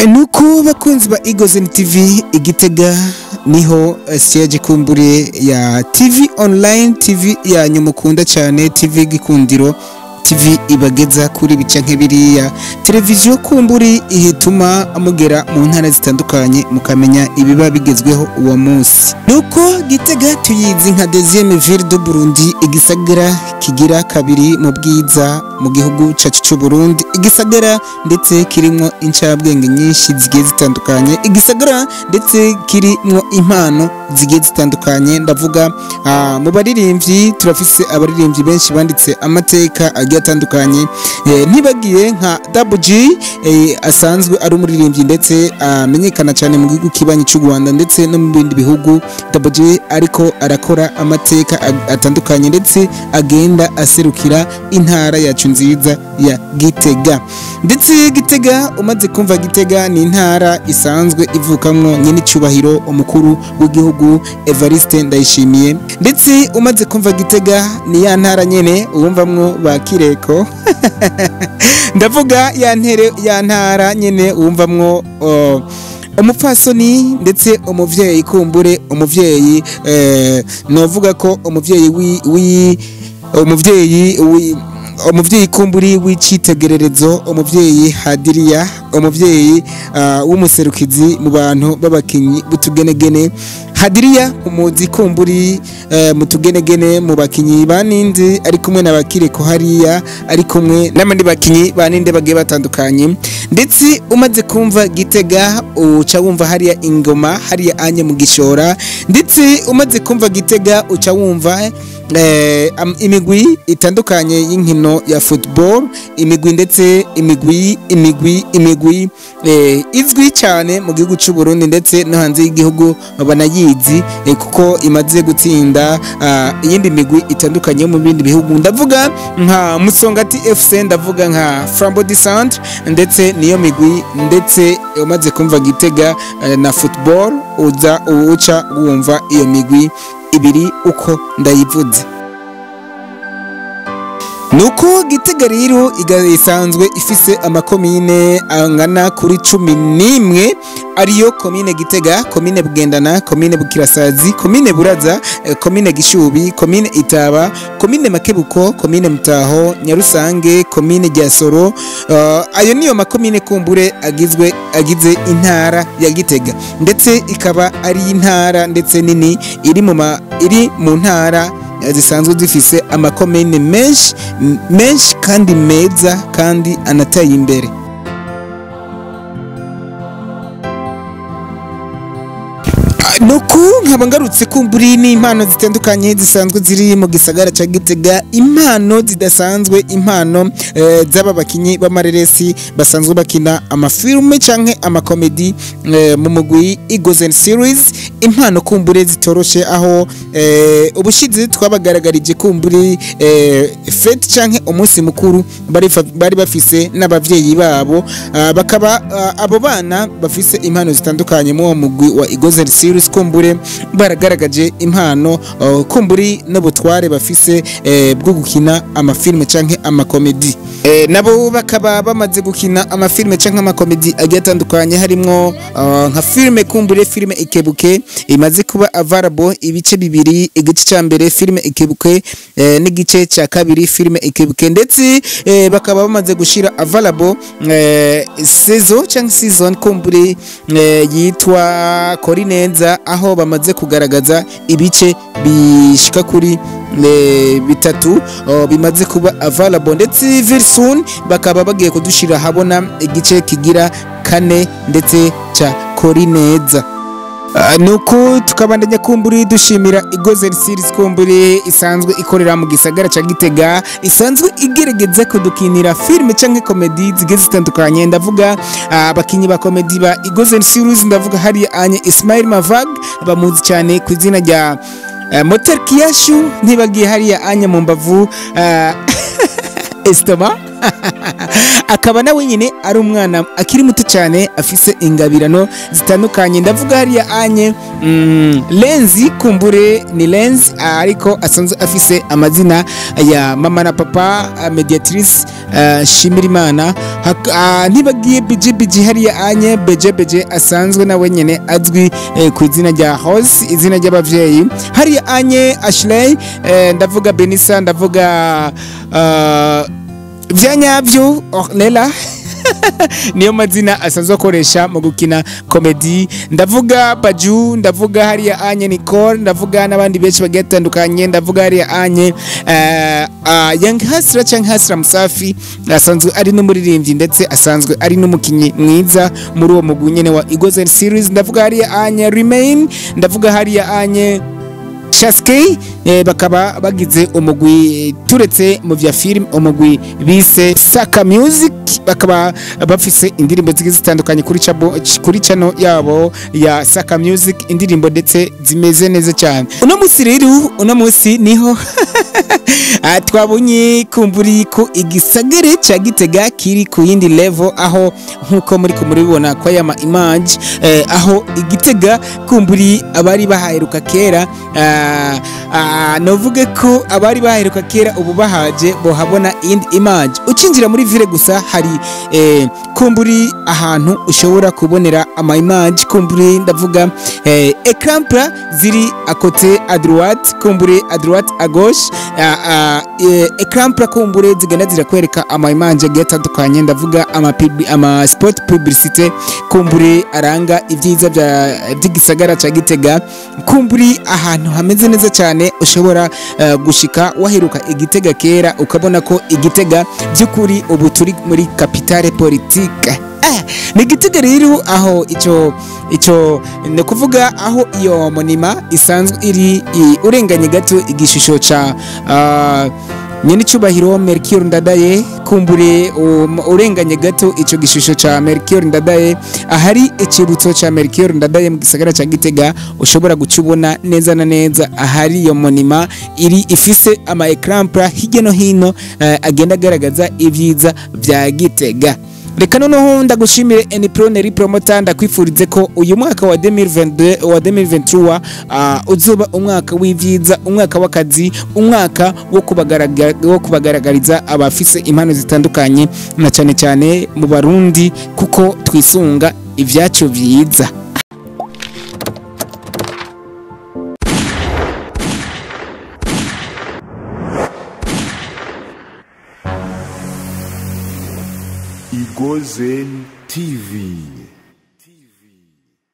Nuko bakunzi ba Eagles TV, Igitega niho siège kumbure ya TV online, TV yanyu mukunda cyane, TV Gikundiro, TV ibageza kuri bica nk'ibiriya, televiziyo kumburi ihituma mugera mu ntara zitandukanye mukamenya ibiba bigezweho uwo munsi. Nuko Gitega tuyizi nka deuxième ville du Burundi, igisagara kigira kabiri mu bwiza mu gihugu cacu c'u Burundi, igisagara ndetse kirimo incabwenge nyinshi zigiye zitandukanye, igisagara ndetse kirimo impano zigiye zitandukanye. Ndavuga mu baririmbyi, turafise abaririmbyi benshi banditse amateka agiye atandukanye, ntibagiye nka Double G, asanzwe ari umuririmbyi ndetse amenyekana cyane mu gihugu kibanyi cy'u Rwanda ndetse no mu bindi bihugu. Double G ariko arakora amateka atandukanye ndetse agenda aserukira intara yacu nziza ya Gitega. Ndetse Gitega, umaze kumva Gitega ni intara isanzwe ivukamwo nyene cyubahiro umukuru w'igihugu Evariste Ndayishimiye. Ndetse umaze kumva Gitega ni ya ntara nyene uwumvamwo ba Kireko ndavuga ya ntere ya ntara nyene uwumvamwo umupfasoni ndetse umuvyeyi kumbure umuvyeyi, novuga ko umuvyeyi wi umuvyeyi wi umuvyeyi kumburi w'icitegererezo, umuvyeyi Hadiriya, umuvyeyi w'umuserukizi mu bantu b'abakinyi b'utugenegene. Hadiriya umuzi kumburi mu tugenegene mu bakinyi banindi, ari kumwe na Bakireko hariya, ari kumwe n'abandi bakinyi baninde bagiye batandukanye. Ndetse umaze kumva Gitega uca wumva hariya ingoma hariya anye mu Gishora. Ndetse umaze kumva Gitega uca wumva imigwi itandukanye y'inkino ya football, imigwi ndetse imigwi imigwi imigwi izwi cyane mu gihugu cy'u Burundi ndetse no hanze y'igihugu banayizi, kuko imaze gutsinda iyindi migwi itandukanye mu bindi bihugu. Ndavuga nka Musongati FC, ndavuga nka Flambeau du Centre, ndetse niyo migwi. Ndetse umaze kumva Gitega na football uza uca wumva iyo migwi ibiri uko ndayivuze. Nuko Gitega rero isanzwe ifise amakomine angana kuri 11, ariyo komine Gitega, komine Bugendana, komine Bukirasazi, komine Buraza, komine Gishubi, komine Itaba, komine Makebuko, komine Mutaho, Nyarusange, komine Gyasoro. Ayo niyo makomine kumbure agizwe agize intara ya Gitega, ndetse ikaba ari intara ndetse nini iri mu ntara zisanzwe zifise amakomine menshi menshi kandi meza kandi anateye imbere. Nuku nkaba ngarutse kumburi n'impano zitandukanye zisanzwe ziri mu gisagara ca Gitega, impano zidasanzwe, impano z'aba bakinyi b'amareresi basanzwe bakina amafilme canke amakomedi mu mugwi Eagles Series, impano kumbure zitoroshe, aho ubushize twabagaragarije kumburi fete canke umunsi mukuru bari bafise n'abavyeyi babo, bakaba abo bana bafise impano zitandukanye mu mugwi wa Eagles Series kumbure baragaragaje impano kumburi n'ubutware bafise bwo gukina amafilme canke amakomedi. Nabo bakaba bamaze gukina amafilme canke amakomedi agiye atandukanye, harimwo nka filme kumbure filme Ikebuke imaze kuba available ibice bibiri, igice ca mbere filme Ikebuke n'igice ca kabiri filme Ikebuke, ndetse bakaba bamaze gushira available season canke season kumbure yitwa Korineza, aho bamaze kugaragaza ibice bishika kuri bitatu bimaze kuba available, ndetse very soon bakaba bagiye kudushira habona igice kigira kane ndetse ca Korineza. Nuko tukabandanya kumburi dushimira Eagles Series kumburi isanzwe ikorera mu gisagara ca Gitega, isanzwe igerageza kudukinira filme canke komedi zigiye zitandukanye. Ndavuga abakinyi ba komedi ba Eagles Series, ndavuga hari anye Ismail Mavag bamuzi cyane ku izina rya Motel Kiyashu, ntibagiye hariya anya mu mbavu Estoma Akaba nawe nyine ari umwana akiri muto cyane, afise ingabirano zitandukanye. Ndavuga hariya anye Lenzi, kumbure ni Lenzi, ariko asanzwe afise amazina ya mama na papa, Mediatrice Shimirimana. Ntibagiye BG BG hariya anye BG BG, asanzwe nawe nyene azwi ku izina rya Rose, izina ry'abavyeyi. Hariya anye Ashley, ndavuga Benissa, ndavuga Vyanyavyo Ornella, niyo mazina asanzwe akoresha mu gukina comedy. Ndavuga Baju, ndavuga hariya anye Nicole, ndavuga n'abandi benshi bagiye batandukanye. Ndavuga hariya anye Young Hustler cyangwa Hustler Musafi, asanzwe ari n'umuririmbyi ndetse asanzwe ari n'umukinyi mwiza muri uwo mugwi nyene wa Eagles series. Ndavuga hariya anye Remain, ndavuga hariya anye Chaske, bakaba bagize umugwi, turetse mu vya film, umugwi bise Saka Music, bakaba bafise indirimbo zigiye zitandukanye kuri channel yabo ya Saka Music, indirimbo ndetse zimeze neza cyane. Uno musi rero, uno musi niho twabonye kumburi ko igisagara ca Gitega kiri ku yindi level, aho nkuko muri ko muribona ko aya ma image, aho Igitega kumburi abari bahaheruka kera, novuge ko abari baheruka kera ubu bahaje bohabona indi image. Ucinjira muri ville gusa hari kumburi ahantu ushobora kubonera ama image. Kumburi ndavuga écran plat ziri à côté, à droite, kumburi à droite, à gauche, écran plat kumbure zigenda zirakwereka ama image agiye atandukanye. Ndavuga ama spot publicité kumbure aranga ibyiza by'igisagara ca Gitega, kumburi ahantu hameze neza cyane ushobora gushika waheruka Igitega kera ukabona ko Igitega by'ukuri ubu turi muri capitale politique. Ni Gitega rero aho ico ni kuvuga aho iyo monument isanzwe iri, urenganye gato igishusho ca nyene cyubahiro Melchior Ndadaye. Kumbure urenganye gato ico gishusho ca Melchior Ndadaye, ahari ikibutso ca Melchior Ndadaye mu gisagara ca Gitega, ushobora gucubona neza na neza ahari iyo monument iri, ifise ama écran plat hirya no hino, agenda agaragaza ibyiza vya Gitega. Reka noneho ndagushimire Enipro Promoter, ndakwifurize ko uyu mwaka wa 2022 wa 2023 uzoba umwaka w'ivyiza, umwaka w'akazi, umwaka wo kubagaragariza abafise impano zitandukanye, na cyane cyane mu Barundi, kuko twisunga ivyacu vyiza. Igozen TV.